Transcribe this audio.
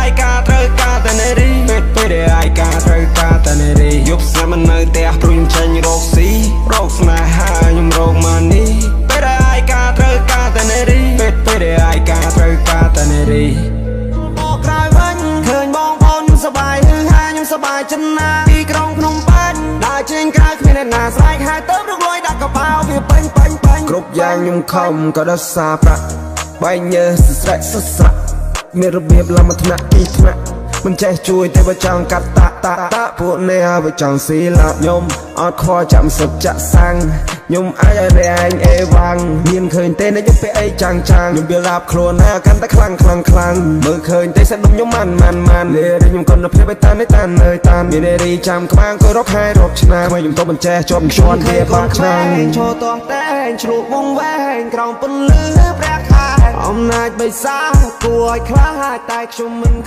ដែលឯកាត្រូវការតែនារីពេលពេលដែលឯកាត្រូវការតែនារីយប់ស្នេហ៍មិននៅផ្ទះព្រោះខ្ញុំចេញរកស៊ីរកស្នេហាខ្ញុំរក money ពេលដែលឯកាត្រូវការតែនារីពេលពេលដែលឯកាត្រូវការតែនារីបកក្រោយវិញឃើញបងប្អូនខ្ញុំសប្បាយហឺហាខ្ញុំសប្បាយចិនណាទីក្រុងភ្នំពេញដើរចេញក្រៅគ្មានអ្នកណាស្រែកហៅទៅរកលុយដាក់កប៉ាល់វាពេញពេញពេញគ្រប់យ៉ាងខ្ញុំខំក៏ដោយសារប្រាក់បែកញើសស្រែកសស្រាក់មានរបៀបឡើងមួយថ្នាក់ពីរថ្នាក់មិនចេះជួយទេបើចង់កាត់តាតាតាពួកនេះហើយបើចង់ស៊ីឡាខ្ញុំអត់ខ្វល់ចាំសឹកចាក់សាំងខ្ញុំអាចឲ្យរែងអេវ៉ាំងមានឃើញទេនៅខ្ញុំពាក់អីចាំងចាំងខ្ញុំវាឡាបខ្លួនណាកាន់តែខ្លាំងខ្លាំងខ្លាំងមើលឃើញទេសាច់ដុំខ្ញុំម៉ាន់ម៉ាន់ម៉ាន់លេខ្ញុំគុណភាពឲ្យតានតានអើយតានមាននារីចាំក្បាងក៏រកខែរកឆ្នាំខ្ញុំទៅបញ្ចេះជាប់ជន់វាបាក់ឆ្នាំឈរតោះតែងឆ្លក់វងវែងក្រោមពន្លឺព្រះខែអំណាចបិសាគួរឲ្យខ្លាចតែខ្ញុំមិន